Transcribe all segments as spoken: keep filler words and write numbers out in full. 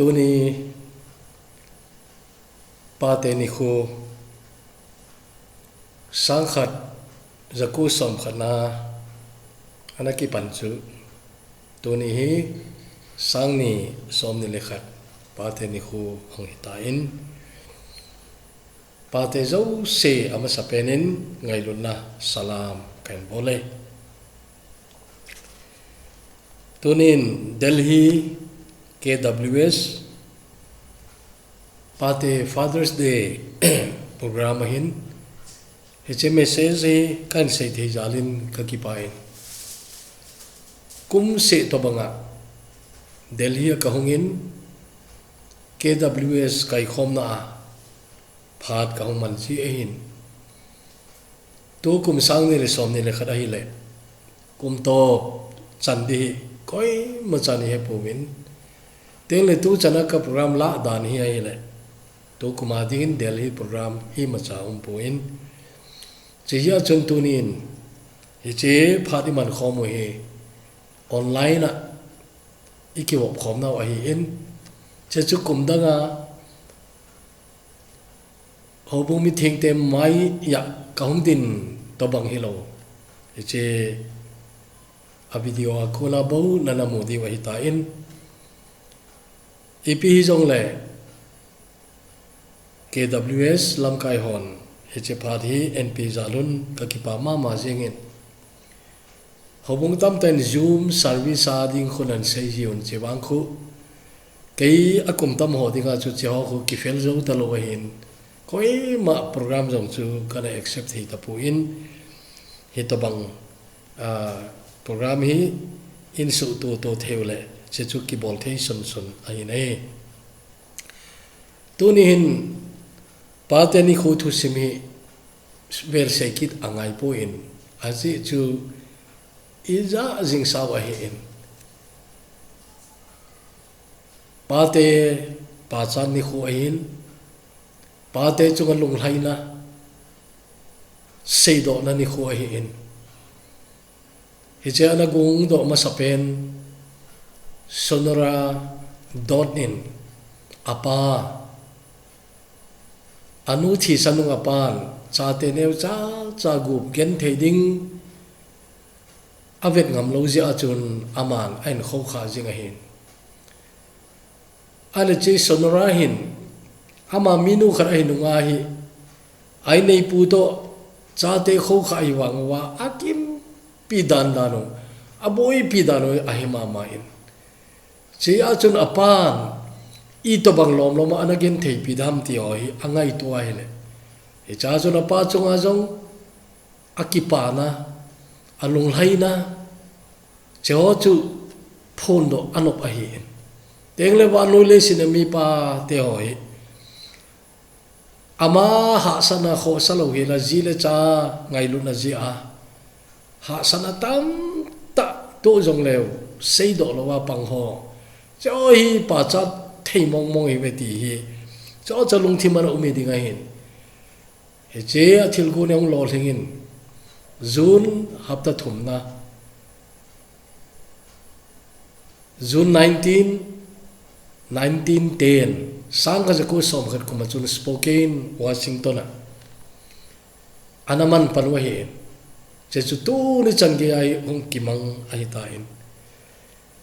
Tuni Pate nikho sangkhat jaku somkhatna ana kipan chu tuni hi sangni somni le khat Pate nikho hung hitan, Pate jouse amasapen in ngailutna salam kahin bol e. Tunin Delhi K W S Pate Father's Day program ahin, hiche message hi kahin seithei jal in kakipah e. Kum seh tobanga Delhi a kahung in, K W S kaikhomna a phat kahung man ji ahin. Tukum sangni le somni le khat ahile, kum to chan ding hi koima chan ihepouvin, tengle tuchan a ka program lah dan hi ahile, tukum a dingin Delhi program imacha umpon, chujeh chun tunin hiche phat imankhom u hi online a ikivop khomnau ahin, hiche chu kum danga houbung mithengte maiya kahung din tobang hilou, hiche a video a kona bou nana mu diu ahitan, ipi hijongle K W S lamkai hon hiche phat hi eipe jal un kakipah mama jengin, houbung tamtah in Zoom service a ding khu nahin sei jiuvin, chuvang khu kei a kum tam ho dinga chu hiche ho khu kifel jou talou ahin, koima program jong chu kana accept thei tapon, hitobang program hi insuhto to theiu le hiche chu kibol thei sunsun ahin e. Tuni hin Pate nikho thusim hi velsei kit angaipon, ajeh chu ijat jingsau ahin, pate pachat nikho ahin, pate chunga lunglhaina seidohna nikho ahin, hiche ana gongdoh masapen Sonora Dot in, apa, anu thisan nung apan chate neocha cha gup genthei ding avet ngamlou jeh a chun aman ahin khoukhah jing ahin, ahile hiche Sonora hin ama minu khat ahi nunga hi aineipu toh chate khoukhah ahivang uva akimpi dandan u, aboipi dan u ahi mama in, chujeh chun apan itobang lomlom a ana gentheipi dam ti ho hi angaito ahile, hichea chun apa chunga jong akipana, alunglhaina, hiche ho chu phondoh anop ahin, tengle vannoi leiset a mipate ho hi ama hahsatna khohsa lou hila ji le cha ngailutna jeh a hahsatna tamtah toh jongleu seidoh louva pang ho, hiche ho hi pachat thei mongmong hiuve ti hi hicheho chu lungthim ana um hi ding ahin, hiche a thilgon hi hung lolhing in, June hapta thumna, June nineteen, nineteen ten, sangkhat jako somkhat kum a chun Spokane, Washington a ana manpan u ahin, hiche chu tuni chan geiya hi hung kimang ahitan,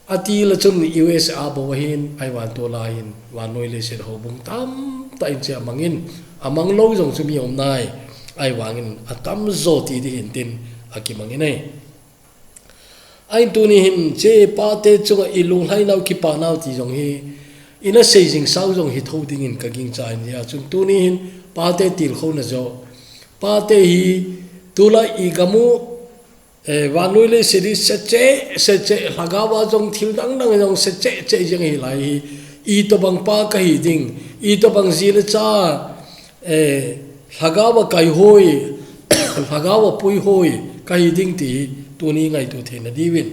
atil a chun U S A bou ahin, ahivangtol'a hin vannoi leiset houbung tamtah in hiche amangin, amanglou jong chu mi aum nai, ahivangin atamjo ti ding ahin tin akimangin ahi. Ahin tuni hin hiche pate chunga ilunglhainau kipanau ti jong hi ina sei jingsau jong hithou dingin kagingchan, hijeh chun tuni hin pate tilkhouna joh, pate hi tulai igam u, vannoi leiset hi secheh secheh, lhagaova jong thil dangdang jong secheh cheh jeng hilai hi, itobang pa kahi ding, itobang ji le cha, lhagaova kaihoi, lhagaova puihoi kahi ding ti hi tuni ngaito theina diuvin,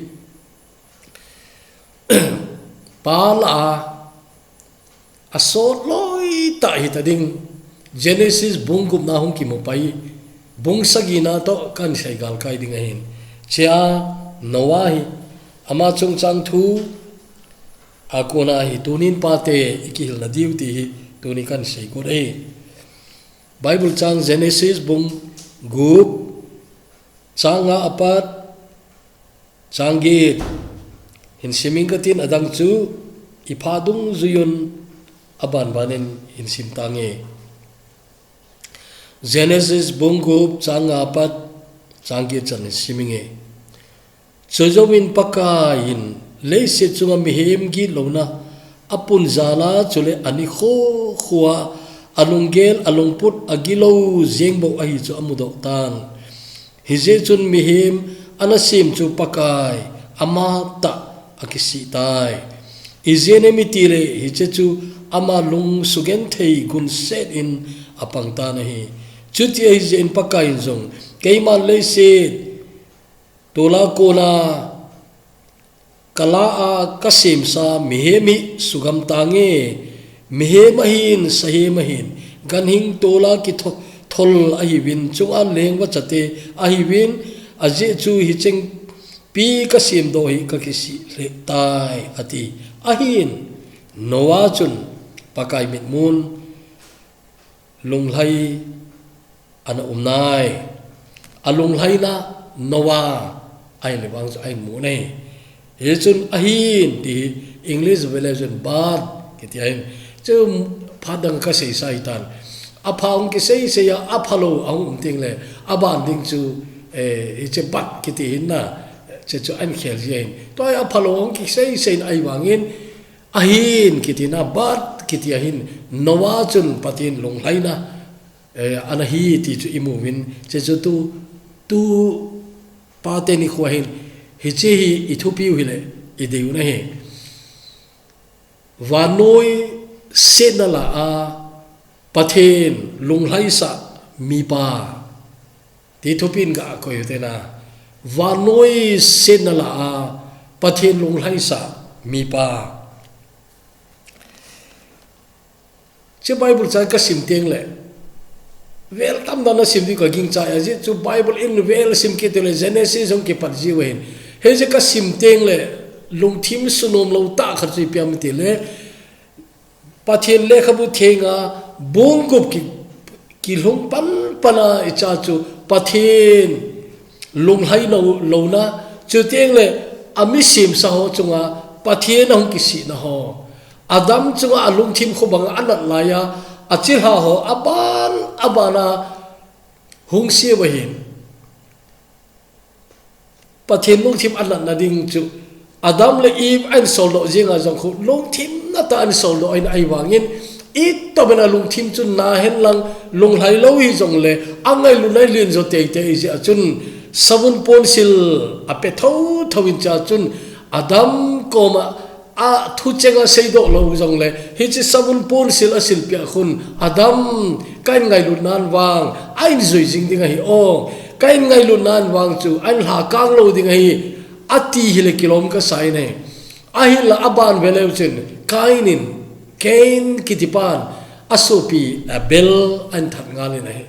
pa lah a asot loitah hita ding, Genesis bung gupna hung kimupai, bung sagina toh kahin sei galkai ding ahin, hichea Noah hi ama chungchang thu a kona hi tunin pate i kihilna diu ti hi tuni kan sei kut ei. Bible chang Genesis bung gup, chang nga apat, chang get hin siming katin, adang chu i pha dungjuiyun a banbanin hin sim tange. Genesis bung gup chang nga apat chang get chan hin siminge. Chujouvin Pakaiyin leiset chunga mihem gitlouna a pun jala chule ani khokhoa a lunggel a lungput a gilou jeng bou ahi chu a mudoh tan. Hijeh chun mihem ana sem chu Pakai ama tah a kisih tai. Ijeh inem itile hiche chu ama lung sugenthei gunset in a pang tan ahi. Chuti ahijeh in Pakaiyin jong, keiman leiset tola kona ka la a ka semsa mihem hi sugam tange, mihem ahin, sahem ahin, ganhing tola kitho-, thol ahiuvin, chunga lengvachate ahiuvin, ajeh chu hicheng pi ka semdoh hi ka kisih lheh tai, ati. Ahin, Noah chun Pakai mitmun lunglhai ana um nai. A lunglhaina Noah ahin le vang chu ahin mu nei. Hichun ahin ti hi English vele chun but kiti ahin. Chu phat dang ka seisa hitan. A pha hung kiseisei a, a phalou ahung um tengle, a ban ding chu, eh, hiche but kiti hin na, che chu ahin khel ji ahin. Tua hi a phalou hung kiseisei in ahivangin, ahin kiti na, but kiti ahin, Noah chun Pathen lunglhaina, eh, ana hi ti chu i muvin, che chu tu, tu pate nikho hin, hiche hi i thupiu hile, i deiu na hi. Vannoi setna la a Pathen lunglhaisa mipa. Ti thupin ga koi u te na. Vannoi setna la a Pathen lunglhaisa mipa. Che Bible chang ka sim tengle, vel tamtah na sim diu ka gingchai, ajeh chu Bible in vel sim kit le Genesis hung kipat jiu ahin. Hiche ka sim tengle, lungthim sunom lou tah khat chu ipi ham itile, Pathen Lekhabu Thenga bung gup ki, kilhung panpan a i cha chu Pathen lunglhai lou, louna, chutengle a mi semsa ho chunga Pathen ahung kisihna ho. Adam chunga a lungthim khobanga a nat laiya, a chilhah ho a ban, a bana hung se u ahin. Pathen lungthim a natna ding chu Adam le Eve ahin soldoh jenga jong khu lungthim natah ahin soldoh ahin ahivangin, itobang a lungthim chu na henlang lunglhai lou hijongle, a ngailutna len jo teitei jeh a chun savun ponsil a pe thotho in cha chun Adam koma a thucheng a seidoh lou jongle, hiche savun ponsil a silpeh khun, Adam, kahin ngailut nan vang ahin jui jing ding ahi o, kahin ngailut nan vang chu ahin lhakang lou ding ahi, ati hile kilom ka sai nei. Ahinla a ban veleu chun, Cain in, Cain kitipan, a sopi Abel ahin that ngal in ahi.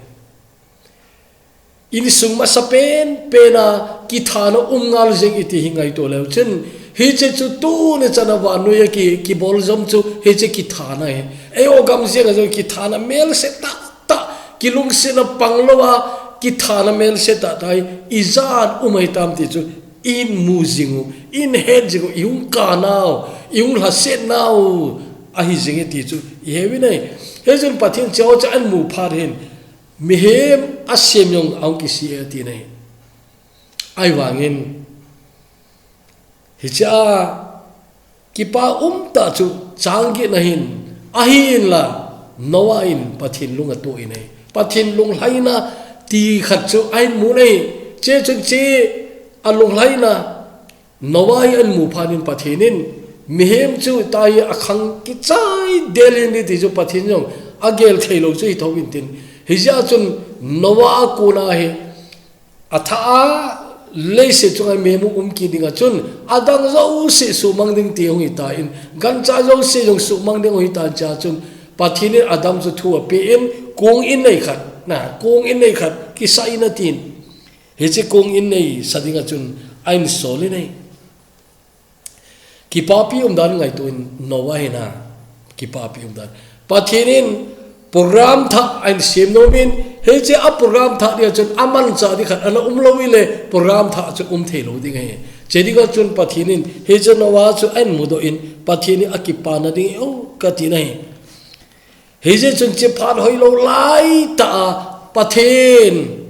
Insung masa penpen a kithana um ngal jeng iti hi ngaito leu chun, hiche chu tuni chan a vannoiya ki, kibol jom chu hiche kithana hi. Eiho gam jenga jong kithana melse tahtah, kilungsetna pang louva kithana melse tahtah hi ijat um ahitam ti chu, in mu jing u, in het jing u, i hung kanau, i hung lhasetnau ahi jing e ti chu i heuvin ahi. Hichun Pathen chun ahin mu phat hin, mihem a sem jong ahung kisih e ati nei. Ahivangin, hiche a kipa umtah chu chang get na hin, ahinla Noah in Pathen lung atoh in ahi. Pathen lunglhaina ti khat chu ahin mu nei. Che chun che a lunglhaina Noah in ahin mu phat in Pathen in, mihem chu tua hi a khang kichai del in ti chu Pathen jong a gel thei lou chu hi thou in tin. Hijeh chun Noah a kona hi a thah a leiset chunga mihem um kit ding a chun, adang jouse suhmang ding ti hung hi tan, gancha jouse jong suhmang ding hung hi tan cha chun, Pathen in Adam chu thu ape in, kong in nei khat, na, kong in nei khat kisa in atin. Hiche kong in nei sa ding a chun ahin sol in ahi. Kipapi umdan ngaito in Noah hina, kipapi umdan. Pathen in program thah ahin sem nomin, hiche a program thah dia chun amanchah ding khat ana umlou ile program thah chu um thei lou ding ahi. Hiche dinga chun Pathen in hiche Noah chu ahin mudoh in Pathen in akipana ding ahi, o, kati nahi. Hiche chun hiche phat hoilou laitah a Pathen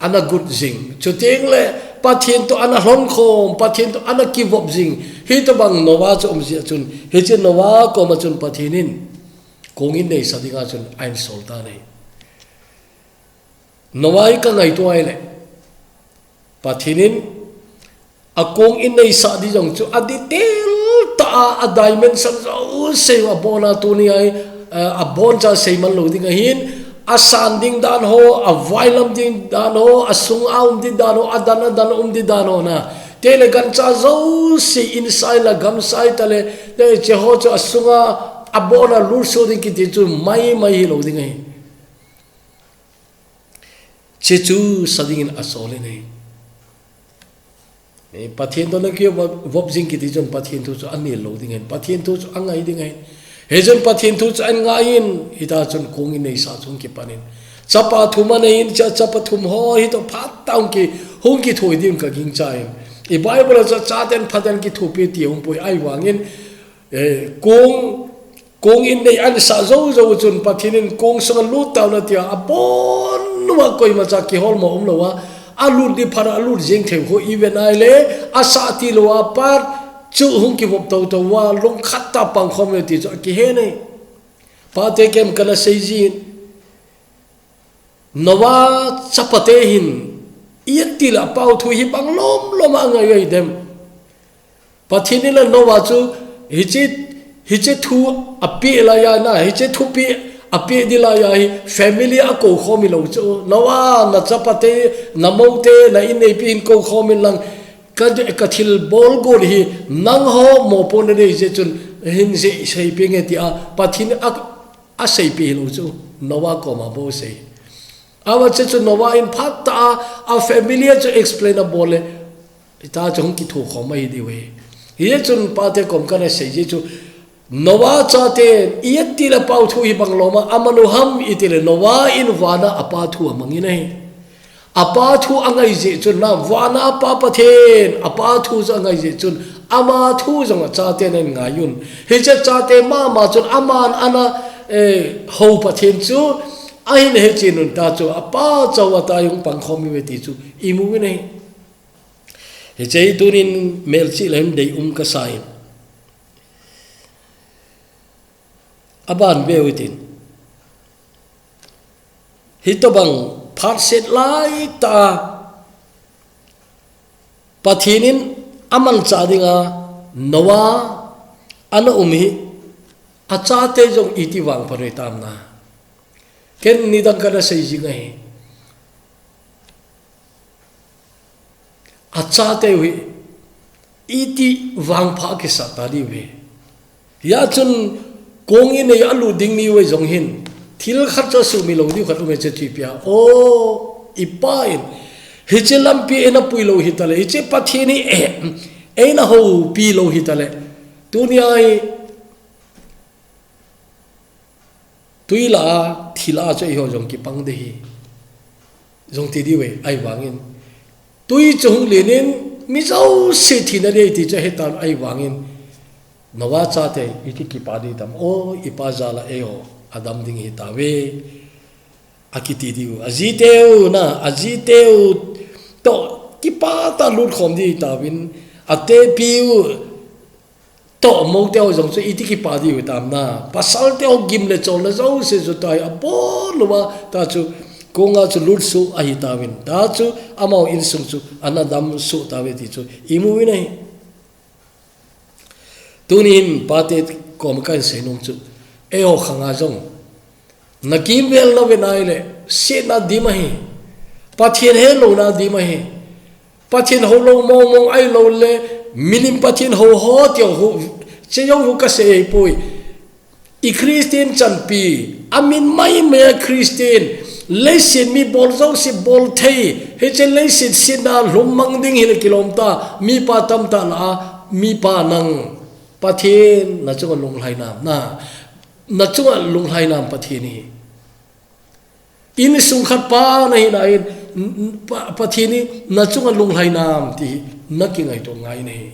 ana got jing. Chuteng le Pathen toh ana lhongkhom, Pathen toh ana kivop jing. Hitobang Noah chu um jeh chun, hiche Noah koma chun Pathen in kong in neisa dinga chun ahin sol tan ahi. Noah hi kangaito ahile, Pathen in akong in neisa ding jong chu a detail tah a, a dimension jouse abona tuni a hi, eh, aboncha seiman lou ding ahin, asan ding dan ho, availam ding dan ho, asunga um ding dan ho, adan adan um ding dan ho na. Tele gancha jouse inside la gamsai tale, le hiche ho chu asunga abona lutsuh ding kiti chu maimai hilou ding ahi. Hiche chu sa dingin asol in ahi. Eh, Pathen toh ana kivop jing kiti chun Pathen thu chu anel lou ding ahin, Pathen thu chu angai ding ahin. Hichun Pathen thu chu ahin ngai in, hita chun kong in neisa chu hung kipan in. Chapa thum anei in, cha, chapa thum ho hitoh phat tah hung ki, hung kithoi ding kagingchan. I Bible a chu chaten phaten kithopi ti umpoi ahivangin, eh, kong Kong in nei ahin sah jou jou chun Pathen in kong sunga lut tauva tia abon uva koimacha kiholmo umlou a, alut ding phat a alut jeng thei ho iven ahile, asah tilou a pat chu hung kivop tou tou uva, lungkhat tah a pangkhom e ti chu akihe nei. Pate kem kana sei jin. Noah chapate hin, iti le apao thu hibang lom lom a angai ai dem. Pathen in le Noah chu, hiche, hiche thu apeh laiya na, hiche thupeh apeh ding laiya hi, family a akou khom hilou chu. Noah, na chapate, na moute, na inneipi hin kou khom in lang, ka, ka thilbol got hi, nangho mopohna nei jeh chun, hin sei, seipeh inge tia, Pathen a, aseipeh hilou chu, Noah koma bou sei. Ahivang chun Noah in phat tah a, a family a chu explain abol le, hita chu hung kitho khom ahi diu ahi. Hichun pate kom kana sei jeh chu, Noah chaten, iti le apao thu hibang lom a, amang u ham iti le Noah in vana apa thu amang in ahi. Apa thu angai jeh chun na, vana apa Pathen, apa thu chu angai jeh chun, ama thu jong achaten ahin ngai un. Hiche chate mama chun aman ana, eh, hou Pathen chu, ahin hechen un ta chu, apa chauva tah a hung pangkhom uve ti chu, imu uvin ahi. Hiche hi tunin melchih le hin deium kasa in. Aban veu hitin. Hitobang phat set laitah a Pathen in amanchah dinga Noah ana um hi achate jong iti vangphat u hitam na. Ken nidang kana sei jing ahi. Achate u hi, iti vangphat kisah ta diu ahi. Hia chun kong in nei alut ding mi u jong hin, thil khat chu asumil lou diu khat um e che chu ipi ham. O, ipa in, hiche lampi eina pui lou hitale, hiche Pathen hi, eh, eina houpi lou hitale. Tunia hi, Tui lah a, thi lah a chu eiho jong kipang ding ahi. Jong ti diu ahi, ahivangin. Tui chu hung len in, mi jouse thina ding ahi ti chu ahetan ahivangin. Noah chate, iti kipah ding tam. O, ipa jal a eiho, adam ding ahi tauve. Akiti diu. Ajite u na, ajite u. Toh, kipah tah a lut khom ding ahi tauvin. Atepi u. Toh, moute ho jong chu iti kipah diu hitam na. Pasalte ho gim le cholna jouse chu tua hi abon uva, ta chu konga chu lutsuh ahi tauvin. Ta chu amaho insung chu ana damsuh tauve ti chu imu uvin ahi. Tunin pate kom kahin sei nom chu. Eiho khanga jong. Na kimvel na ve nai le, sietna dim ahi. Pathen helouna dim ahi. Pathen hou lou mong mong ahilou le, milim Pathen hou ho tia hu, che jong hu kasei ahipoi. I Christian chanpi, amin maimai a Christian, Leiset mi bol jouse bol thei, hiche leiset setna lhum mang ding hile kilom ta, mipa tamtah lah a, mipa nang, Pathen nachunga lunglhai nam, na, nachunga lunglhai nam Pathen hi. Insung khat pa nahi na in, pa, Pathen hi nachunga lunglhai nam ti hi, nakingaito ngai nahi.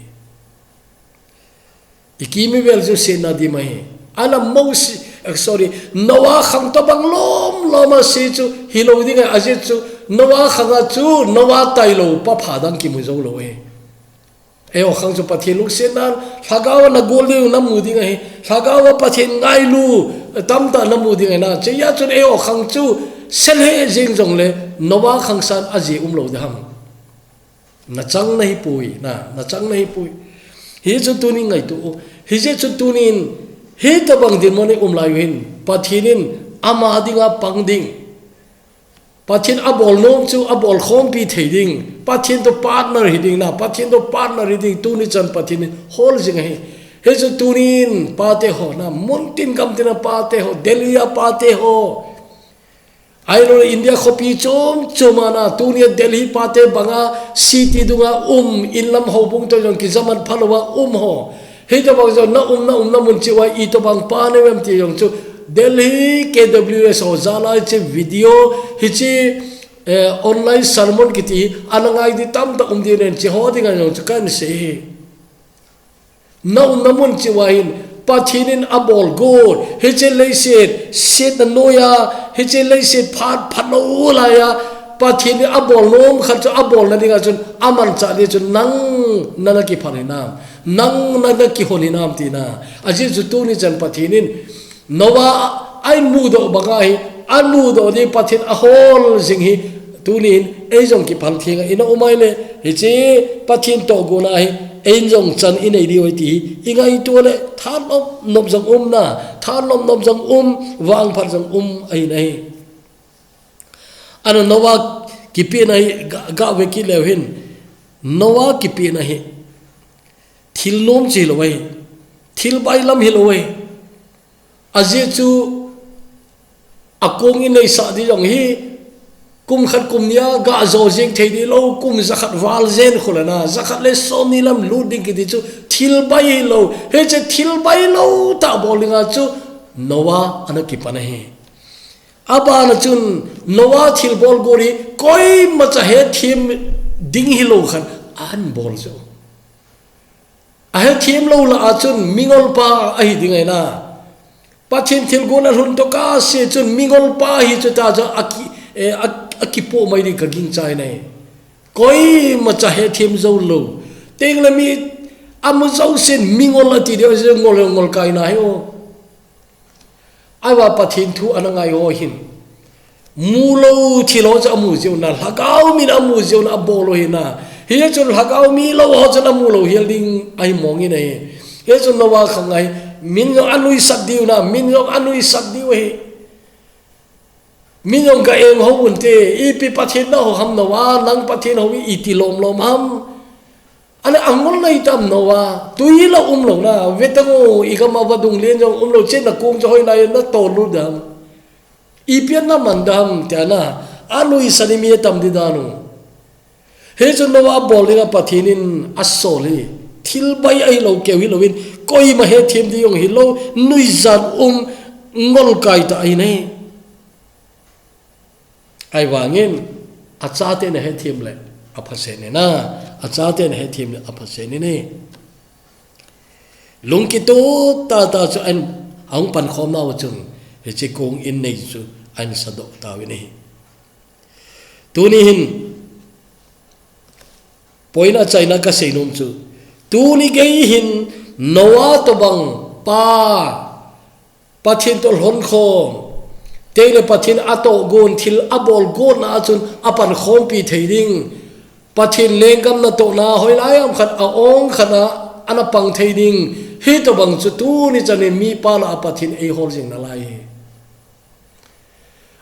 I kimi vel chu setna di mai. Ana Mose, eh, sorry, Noah khang tobang lom lom a se chu, hilou ding ahi, ajeh chu, Noah khang a chu, Noah tailou, pa pha dang kimu jou lou ahi. Eiho khang chu Pathen lungsetnan, lhagao a nagol ding namu ding ahi, lhagao a Pathen ngailu, tamtah namu ding ahi na, chea chun eiho khang chu, sel he jing jongle, Noah khang san aji umlou ding ham. Nachang nahi poi, na, nachang nahi poi. Hichu tunin ngaito u. Hijeh chun tunin, hitobang dinmun i um lai u hin, Pathen in ama dinga pang ding. Pathen abol nom chu abol khompi thei ding. Pathen to partner hi ding na, Pathen to partner hi ding, tuni chan Pathen in hol jing ahi. Hichu tunin, pate ho na, muntin gamtin a pate ho, Delhi a pate ho. Ahilou le India khopi chom chom a na, tunia Delhi pate banga city dunga um, inlam houbung to jong kijaman phalou a um ho. Hitobang jong na um, na umna mun cheh uva itobang pa nahi em ti jong chu Delhi K W S ho jal a hiche video, hiche, eh, online sermon kiti hi ana ngai di tamtah um ding ahi, hiche ho dinga jong chu kahin sei hi. Na umna mun cheh uva hin, Pathen in abol got, hiche leiset, setna noiya, hiche leiset phat, phalou laiya, Pathen in abol nom khat chu abolna dinga chun, amanchah ding chun, nang nana kiphal hinam, nang nana kihon hinam tina. Ajeh chu tuni chan Pathen in, Noah a in mudoh banga hi, amudoh ding Pathen ahol jing hi, tunin, ei jong kiphal theng a ina um ahile, hiche Pathen tohgon a hi, ei jong chan inei diu ahi ti hi, ingaito le, thanop nop jong um na, thanop nop jong um, vangphat jong um ahi nahi. Ana Noah kipehna hi, ga, gave kit leu hin, Noah kipehna hi, thil nom chu hilou ahi, thil bailam hilou ahi. Ajeh chu akong inei sah ding jong hi, kum khat kum ni a ga jo jeng thei ding lou, kum jakhat val jen khu le na, jakhat le somni lam lut ding kiti chu thil bai hilou, hiche thil bailou tah bol dinga chu Noah ana kipan ahi. Abana chun Noah thilbol got hi koimacha hethem ding hilou khat ahin bol chu. Ahethem lou lah a chun mingol pa ahi ding ahi na. Pathen thilgon alhun tokah a se chun mingol pa hi chu ta chu aki, eh, a, akipoh mai ding kagingchai nahi. Koimacha hethem jou lou. Tengle mi amu jousen mingol ati ding, ngol, ngol kai nahi o. Ahivang Pathen thu ana ngai ho hin. Mulou thil ho chu amu jiu na, lhagao min amu jiu na, abol u hi na. Hichun lhagao milou ho chun amu lou hel ding ahi mong in ahi. Hichun Noah khang ahi, min jong anuisat diu na, min jong anuisat diu ahi. Min jong ga eng ho unte, ipi Pathen naho ham Noah, nang Pathen ho iti lom lom ham. Ana angol nei tam Noah, tui la um lou na, ve tang o, i gam a vadung len jong um lou, chena kong chu hoilai na tol lut dam. Ipi a na man dam, tia na, anuisat in mi atam di dan u. Hichun Noah bol dinga Pathen in asol hi, thil bai ahilou keu hilou in, koima hethem ding jong hilou, nuijat um, ngol kai tah ahi nahi. Ahivangin, achaten ahethem le, aphaset in na, achaten ahethem le, aphaset in ahi. Lungkitoh tah tah chu ahin, ahung pankhom nau chun, hiche kong in nei chu ahin sadoh tauvin ahi. Tuni hin, point a chaina kasei nom chu, tuni gei hin Noah tobang pa, Pathen toh lhonkhom, tengle Pathen atohgon thil abolgon a chun apankhompi thei ding. Pathen lenggam natohna hoilai ham khat a ong khat a ana pang thei ding. Hitobang chu tuni chanin mipa lah a Pathen eihol jing nalai.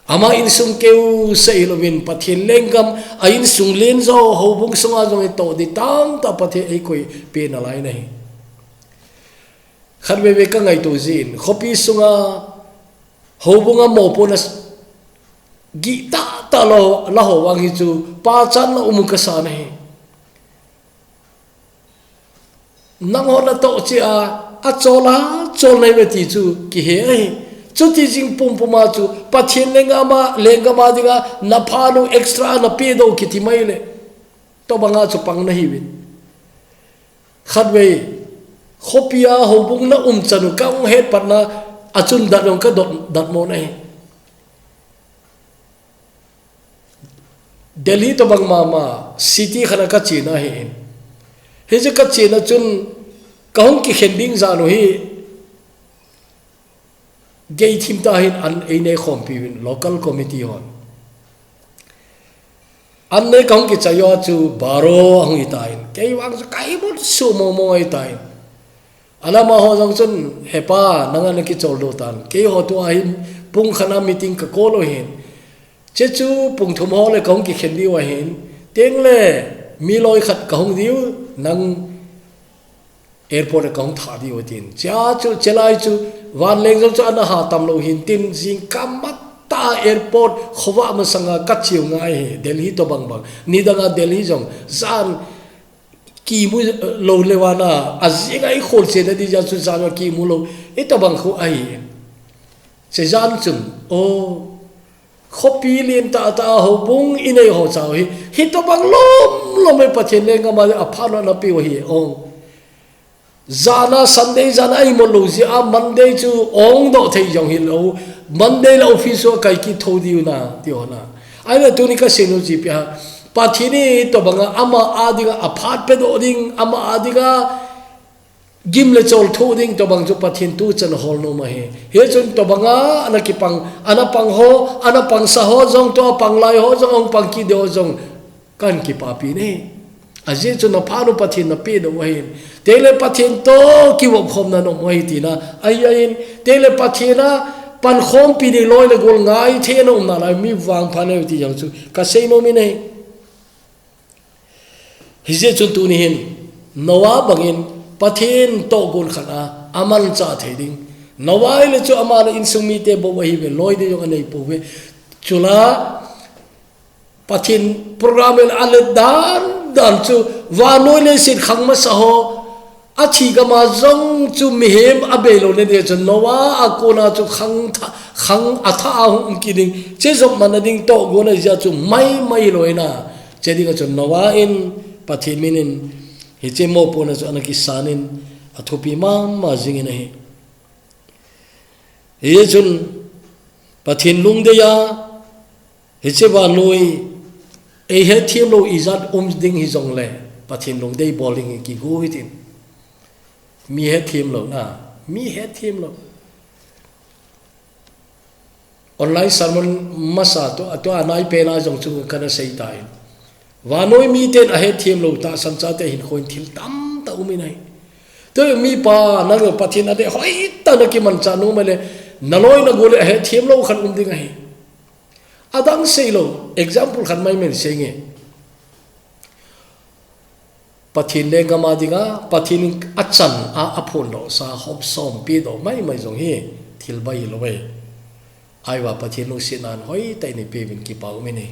Ama insung keu seh hilouvin Pathen lenggam a insung len jo houbung sunga jong itoh di tamtah Pathen eikoipeh nalai nahi. Khatvei vei kangaito jin, khopi sunga houbunga mopohna Gih tah tah lo, la ho vang hi chu, pachat na um u ka sa na hi. Nang ho na toh chi a, a chol a, chol nei ve ti chu, kihe ahi. Chuti jing pum pum a chu, Pathen lenggam a, lenggam a dinga, na pha nu extra na pe do kiti mai le. Tobang a chu pang na hi vin. Khat vei, khopi a houbung na um chan u ka hung het pat na, a chun dat jong ka dot, dat mo na hi. Delhi tobang mama, city khat a ka chena hi in. Hi chu ka chena chun, ka hung kikhen ding jan u hi, gei thim ta hin an ei nei khompi vin, local committee hon. An nei ka hung kichai u a chu, baro a hung hi ta in. Kei vang chu ka imut su mo mo hi ta in. Alama ho jong chun, "He pa, nang a na kichol do tan. Kei ho tu a hin pung khat a meeting ka call u hin. Che chu pung thum ho le ka hung kikhen diu ahin. Teng le mi loi khat ka hung diu, nang airport le ka hung thah diu," tin. Chia chu, chelai chu, vanleng jong chu ana ha tam lo hin tin, jingkah matah airport, khovah masanga ka chiu ngai hi, Delhi tobang bang. Nidang a Delhi jong, jan kimu lo le vana, a jinga i khol chena di ja chu jan a kimu lo, i tobang khu ahi. Che jan chun, o, khopi lien tah tah a houbung i nei ho chau hi, hi tobang lom lom e Pathen lenggam a le a pha na na pe u hi, o. Jan a Sunday jan a i mo lo ji a Monday chu ong do thei jong hi lo, Monday la office u kai ki tho diu na, ti ho na. Ai le tuni ka sei nu ji pi ha, Pathen i tobang a ama a dinga a phat pe do ding, ama a dinga gim le chol thu ding tobang chu Pathen tu chan hol nom ahi. Hi chun tobang a ana kipang, ana pang ho, ana pangsa ho jong, tua pang lai ho jong, hung pang kit ding ho jong, kan kipapi nei. Ajeh chu na pha nu Pathen na pe do u ahin. Teng le Pathen to kivop khom na nom u ahi tina. Ahi ahin, teng le Pathen a pan khompi ding loi le gol ngai thei na um na lai mi vangpha nei ti jong chu ka sei nom i nei. Hijeh chun tuni hin, Noah bangin Pathen tohgon khat a, aman cha thei ding. Noah ile chu ama le insung mite bou ahi ve, loi ding jong anei pou ve. Chula, Pathen program in alet dan dan chu, vannoi leiset khang masa ho, athi gam a jong chu mihem abei lou na ding chu Noah a kona chu khang tha, khang atha a hung um kit ding. Che jop man na ding tohgon ahi jeh chu mai mai lou na. Che ding a chun Noah in Pathen min in hiche mopohna chu ana kisan in athupi mama jing in ahi. Hichun Pathen lungdei a, hiche vannoi, ei hetthem lou ijat um ding hijongle, Pathen lungdei bol ding hi kigo hitin. Mi hetthem lou na, mi hetthem lou. Online sermon masa tu, tua nai pen a jong chu kana sei tai. Vannoi miten ahetthem lou tahsan chate hinkho in thil tamtah um in ahi. Tua mipa nang Pathen adeh hoitah na kimanchah nom le, na loi na gol le ahetthem lou khat um ding ahi. Adang sei lou, example khat mai men sei nge. Pathen lenggam a dinga, Pathen in achan a, aphondoh sa, hopsom pedoh mai mai jong hi thil bai lou ve. Ahivang Pathen lungsetna in hoitah in eipe uvin kipa um in ahi.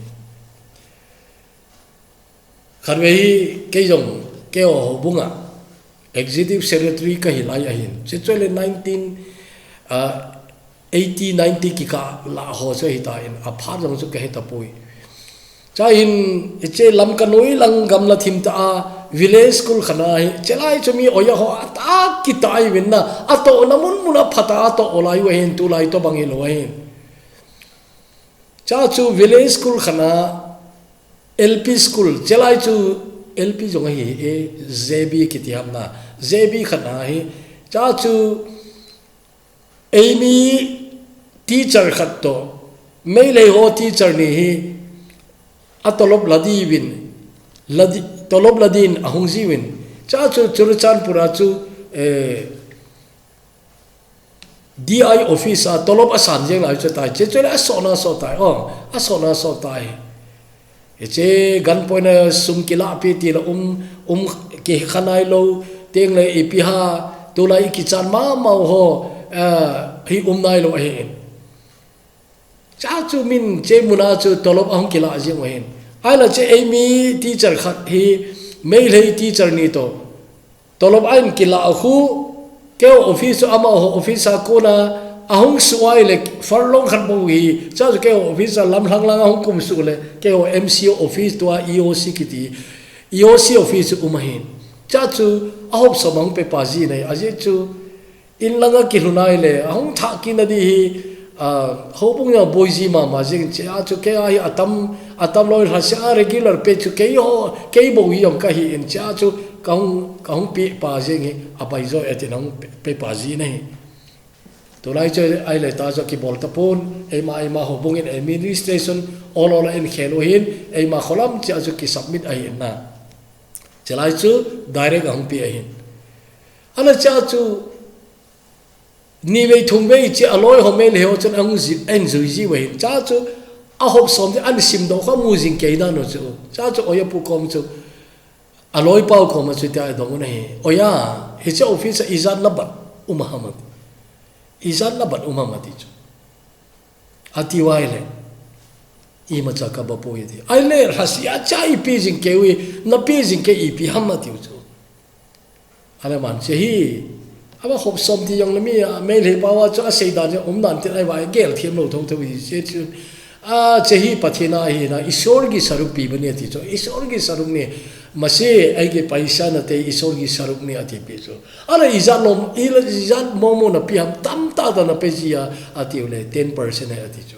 Khatvei hi kei jong, keiho houbung a Executive Secretary kahi lai ahin. Hiche chu le nineteen, ah, eighty, ninety kikah lah ho chu ahi tan, aphat jong chu kahe tapoi. Chuin, hiche Lamka noi lang gamla thim tah a, village school khat ahi, hiche lai chu mi oja ho atah kitah ahi vin na, atohna mun mun a phat a atoh lai u ahin, tulai tobang hilou ahin. Chua chu village school khat a, L P school, hiche lai chu L P jong ahi, eh, J B kiti ham na, J B khat ahi, chua chu eimi teacher khat toh, Meitei ho teacher ni hi, atolop la diuvin, la di, tolop la din ahung jiuvin, chua chu Churachandpur a chu, eh, D I office a tolop asan jeng lai chu tai, hiche chu le asohna asoh tai, o, asohna asoh tai. Hiche gunpoint a sum kilah pi ti la um, um kikha nailou, teng le ipi ham, tulai ikichat mama u ho, eh, hi um nailou ahi. Cha chu min che muna chu tolop ahung kila jing u ahin. Aila che eimi teacher khat hi Meitei teacher ni to. Tolop ahin kila a khu keiho office chu amaho office a kona ahung su ai le furlong khat bou hi. Cha chu keiho office a lamlhang lang ahung kum su le keiho M C office tua E O C kiti. E O C office chu um ahin. Cha chu ahop som ahung pe pa ji nei. Ajeh chu In langa kilhun ai le, ahung thah kit na di hi, ah, houbung a boi ji mama jing che a chu kei a hi atam, atam loi lha se a regular pe chu kei ho, kei bou hi jong ka hi in che a chu ka hung, ka hung pe pa jing hi, a bai jo e tin hung pe, pe pa ji na hi. Tulai chu ai le ta chu kibol ta pon, eima, eima houbung in administration, ol ol a in khel u hin, eima kholam che a chu ki submit ahi in na. Che lai chu direct a hung pe ahin. Ana che a chu, Ni vei thum vei che a loi ho Meitei ho chun ahung ji, ahung jui ji u ahin. Cha chu ahop som di an sim doh kha mu jing kei dan u chu. Cha chu oiya pu kom chu. A loi pau kom chu tia dong u na hi. Oiya, hiche office a ijat na bat um ham ati. Ijat na bat um ham ati chu. Ati u ai le. Imacha ka ba poi ati. Ai le, lhasia cha i pe jing kei u, na pe jing kei i pe ham ati u chu. Ana man che hi, ama hop som ti jong le mi a, Meitei pau a chu a sei dan chu um dan tin ai va gel thiam lo tho tho i che chu. A che hi Pathen a hi na, Isor ki saruk pi bani ati chu. Isor ki saruk ni, masi ai ki paisa na te Isor ki saruk ni ati pi chu. Ana ijat lom, ila ijat mo mo na pi ham tam ta ta na pe ji a, ati u le ten percent e ati chu.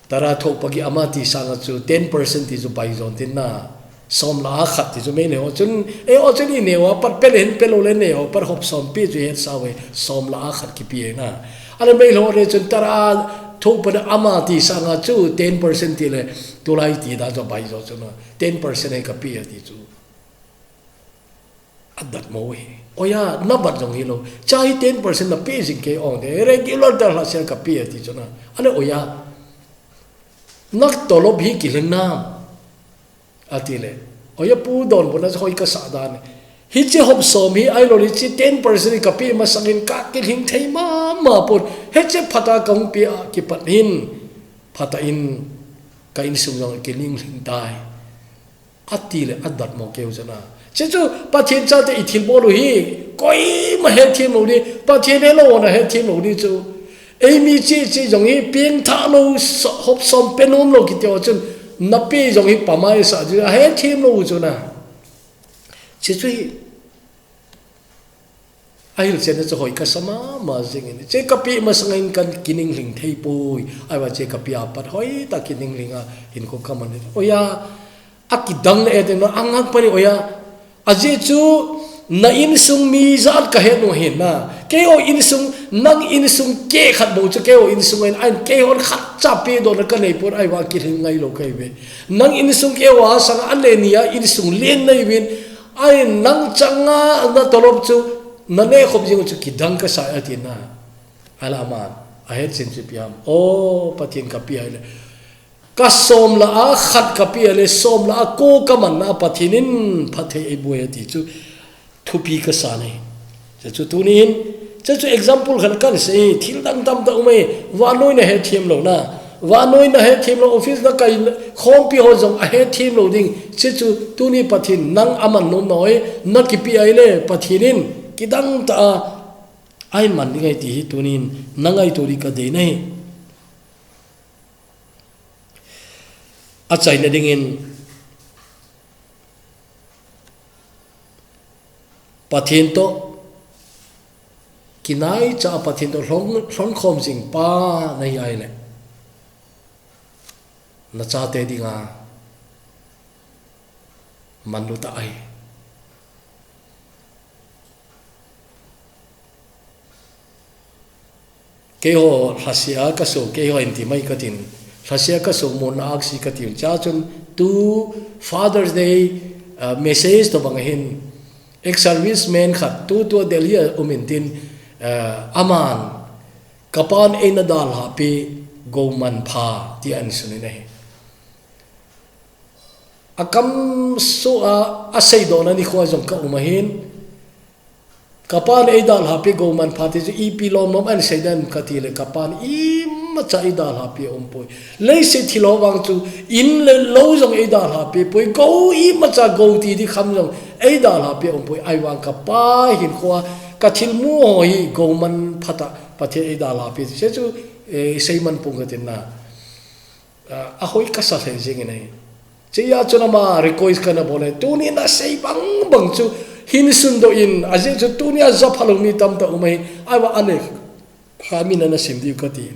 Tara thok pagi ama ti sanga chu ten percent ti chu bai jon tin na. Som la a khat ti chu Meitei ho chun, e ho chun i neo a pat pe le hin pe lo le neo a pat hop som pi chu het sa ve som la a khat ki pi e na. Ana Meitei ho le chun tara thok pa ama ti sanga chu ten percent ti le tulai ti da chu bai jo chu na. Ten percent e ka pi e ti chu. A dat mo hi. Oiya, na bat jong hi lo. Cha hi ten percent na pe jing kei ong de. Regular da lhasia ka pe ti chu na. Ana oiya. Nak tolop hi kilhen na. Ati le. Oiya pu don bona hoi ka sa dan. Hiche hop som hi ai lo le hiche ten percent ka pe masangin ka kilhing thei mama pon. Hiche phat a ka hung pe a kipat hin. Phat a in ka insung jong kining hling tai. Ati le a dat mo keu chu na. Che chu Pathen chate i thil bol u hi, koima hethem lo di, Pathen he lo na hethem lo di chu. Eimi che che jong hi peng tha lo, so-, hop som pe nom lo kiti u chun, na pe jong hi pamai sa di, a hethem lo chu na. Che chu hi, A hilchen chu hoi ka sa mama jing in. Che ka pe masang in kan kining hling thei poi. Ai va che ka pe a pat hoi ta kining hling a hin ko ka man. Oiya, a kidang na e te na ang ang pani oiya. A je chu na insung mi jat ka het u hin na. Kei o insung, nang insung ke khat bou chu kei o insung in, ain kei hon khat cha pe do na ka nei pon ai va kilhing ngai lo kai ve. Nang insung kei o a sang an le ni a insung len nei vin. Ai nang changa na tolop chu, na ne khop jing chu kidang ka sa a ti na. Ala man, a het chin chu piam. O, Pathen ka pe a le. Ka som la a khat ka pe a le, som la a ko ka man na Pathen in phatthei ei boi a ti chu. Thupi ka sa nei. Che chu tunin, che chu example khat kan sei, thil dang tam ta um e, vannoi na hethem lo na. Vannoi na hethem lo, office na kai khompi ho jong a hethem lo ding. Che chu tuni Pathen nang a man nom na oi, na kipe a le Pathen in, kidang ta a, ai man ding ai ti hi tunin, na ngaito di ka dei nei. A chaina dingin, Pathen to, kinai cha Pathen to hlong, hlong khom jing pa na hi ai le. Na chate dinga man lu ta ai. Kei ho lhasia ka so, kei ho in ti mai ka tin. Lhasia ka so mo na aksi ka tin. Cha chun tu Father's Day, uh, message to bang hin. Ex-service man khat tu tu Delhi a um in tin, uh, aman kapan eina dal ha pi go man pha ti an sunin ahi. A kam so a, a sei do na ni kho jong ka um ahin. Kapan eidalhapi gou manpha ti chu ipi lom lom ahin seidan kati le, kapan imacha eidalhapi aumpoi. Leiset thil ho vang chu in le lou jong eidalhapi poi, gou imacha gou ti di kham jong eidalhapi aumpoi. Ahivang kapa hinkhoa kathilmu ho hi gou manpha tah Pathen eidalhapi ti chu, eh, isei man pong katina. Ah, ahoi kasa lheh jingin ahi. Chea chun ama request kana bol e, tuni nasei bang bang chu hin sundoh in, ajeh chu tunia japhalou mi tamtah um ahi, ahivang ale, kha mi nana sim diu kati.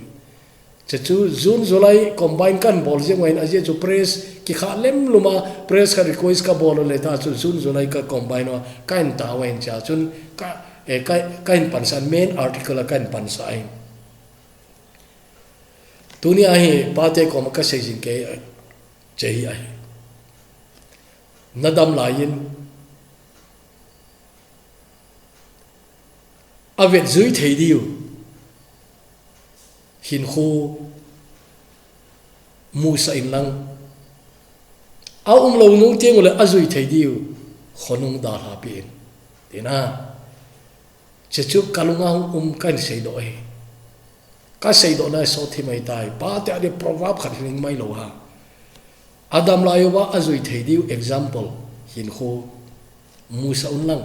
Chuchu June, July combine kahin bol jing uva hin, ajeh chu press kikha lem lum a, press ka request kabol u le ta chu June, July ka combine uva, kahin tao uva hin chea chun, ka, eh, ka, kahin pansah, main article a kahin pansah ahi. Tunia hi pate koma kasei jing kei, chea hi ahi. Nadam laiyin, avetjui thei diu hinkho musah in lang, aumlou nung teng ule ajui thei diu khonung dalhapi in. Tina, chuchu kalunga hung um kahin seidoh ahi. Kaseidoh na sot thim ahitai. Pate a di proverb khat hining mailou ha. Adam lai uva ajui thei diu example hinkho musah un lang,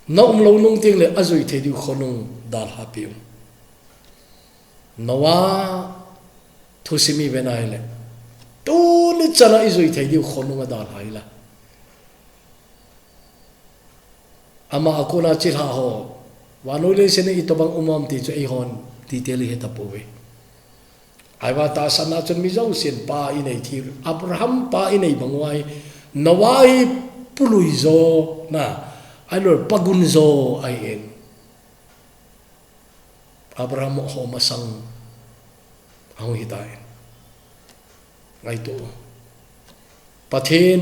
naumlou nung teng le ajui thei diu khonung dalhapi un. Noah thusim ive na hile, tuni chana ijui thei diu khonung adalha ila. Ama a kona chilhah ho, vannoi leiset a itobang um am ti chu eihon detail ihet tapouve. Ahivang tahsanna chun mi jousen pa inei thei, Abraham pa inei bang uva hi, Noah hi pului jo na, ahilou le pagun jo ahin. Abraham ho masang ahung hitai. Ngaito. Pathen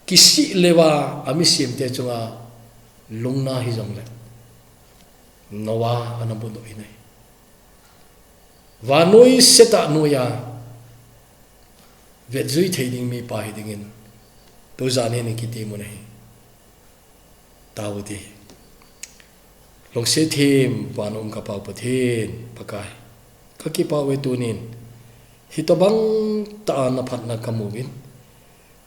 kisih leuva amisiamte chunga lungna hijongle, Noah ana budoh in ahi. Vannoi seta noiya vetjui thei ding mipa hidingin tujan hin ikitimun ahi. Tao ti. Lungset them, van a um ka Pa Pathen, Pakai, kakipah uve tunin, hitobang tah a naphatna kamu in,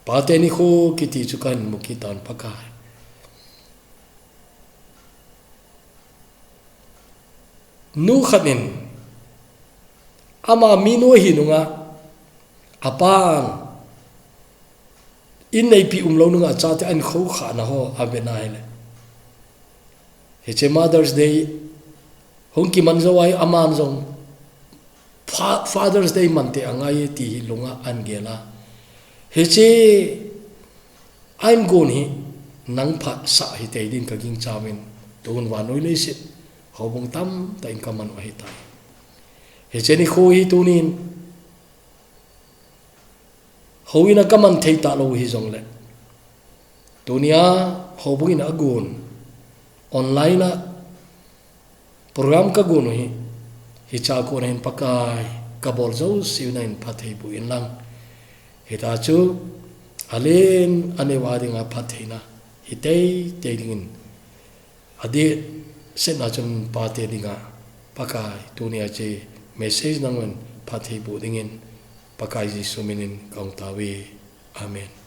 Pate Nikho kiti chu kahin mu kit tan Pakai. Nu khat in, ama minu ahi nunga, apan, in neipi umlou nunga chate ahin khoukhah na ho avet na hile, hiche Mother's Day hung kiman jou ahi, aman jong Fa-, Father's Day mante angai ti hi lunga ahin gel a. Hiche ahin gon hi nang phatsah hitei din kagingchan, tun vannoi leiset houbung tamtah in kaman u ahitai. Hiche nikho hi tunin, houin a kaman thei talou hijongle, tunia houbung in agon, online a program kagon u hi, hiche a kon hin Pakai, kabol jouse u nahin phatthei boh in lang. Hita chu, alen aneo a dinga phattheina hi teitei dingin, adeh setna chun pate dinga, Pakai, tunia hiche message nangun phatthei boh dingin, Pakai Jesu minin kahung tao e. Amen.